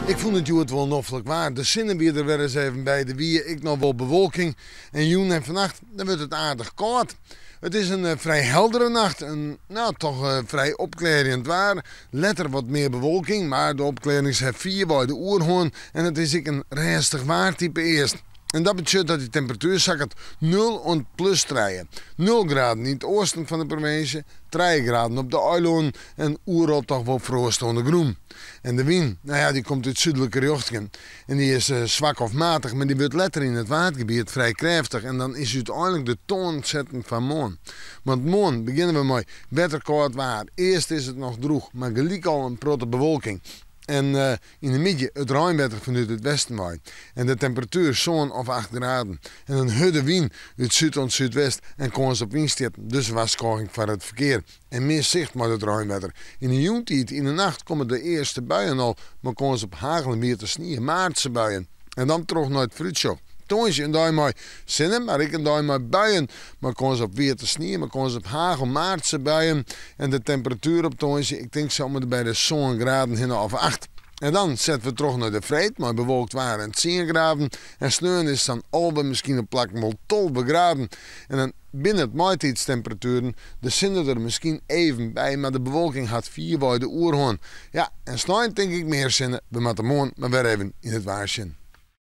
Ik fûn it hjoed wol noflik waar. De sinne wie der wer ris even by. Der wie ek noch wol bewolking. En jûn en fannacht dan wurdt it aardich kâld. It is in eh, frij heldere nacht. In no, toch eh, frij opklearjend waar. Letter wat mear bewolking, mar de opklearrings ha fierwei de oerhân en it is ek in rêstich waartype earst. En dat betsjut dat dy temperatuer sakket nul oant plus trije. Nul graden yn it oasten fan de provinsje, trije graden op de eilannen en oeral toch wol froast oan de grûn. En de wyn, no ja, dy komt út súdlike rjochtingen en dy is swak of matich, mar dy wurdt letter yn it Waadgebiet frij krêftich en dan is úteinlik de toan setten foar moarn. Want moarn begjinne we mei wetterkâld waar. Earst is it noch drûch, mar gelyk al in protte bewolking. En yn de middei it reinwetter fanút it westen wei. En de temperatuer sân of acht graden. En in hurde wyn út súd oant súdwest en kâns op wynstjitten, dus warskôging foar it ferkear. En min sicht mei dat reinwetter. Yn de jûntiid, yn de nacht, komme de earste buien al, mei kâns op hagel en wiete snie, maartse buien. En dan troch nei it foarútsjoch. Tongersdei in dei mei sinne, mar ek in dei mei buien. Mei kâns op wiete snie, mei kâns op hagel, maartse buien. En de temperatuer op tongersdei, ik tink sa om en by de sân graden hinne of acht. En dan sette we troch nei de freed mei bewolkt waar en tsien graden. En sneon is it dan 11, miskien op plakken wol 12 graden. En dan binne it maitiidstemperatueren. De sinne der miskien even by, mar de bewolking hat fierwei de oerhân. Ja, en snein tink ik mear sinne. We moatte moarn mar wer even yn it waar sjen.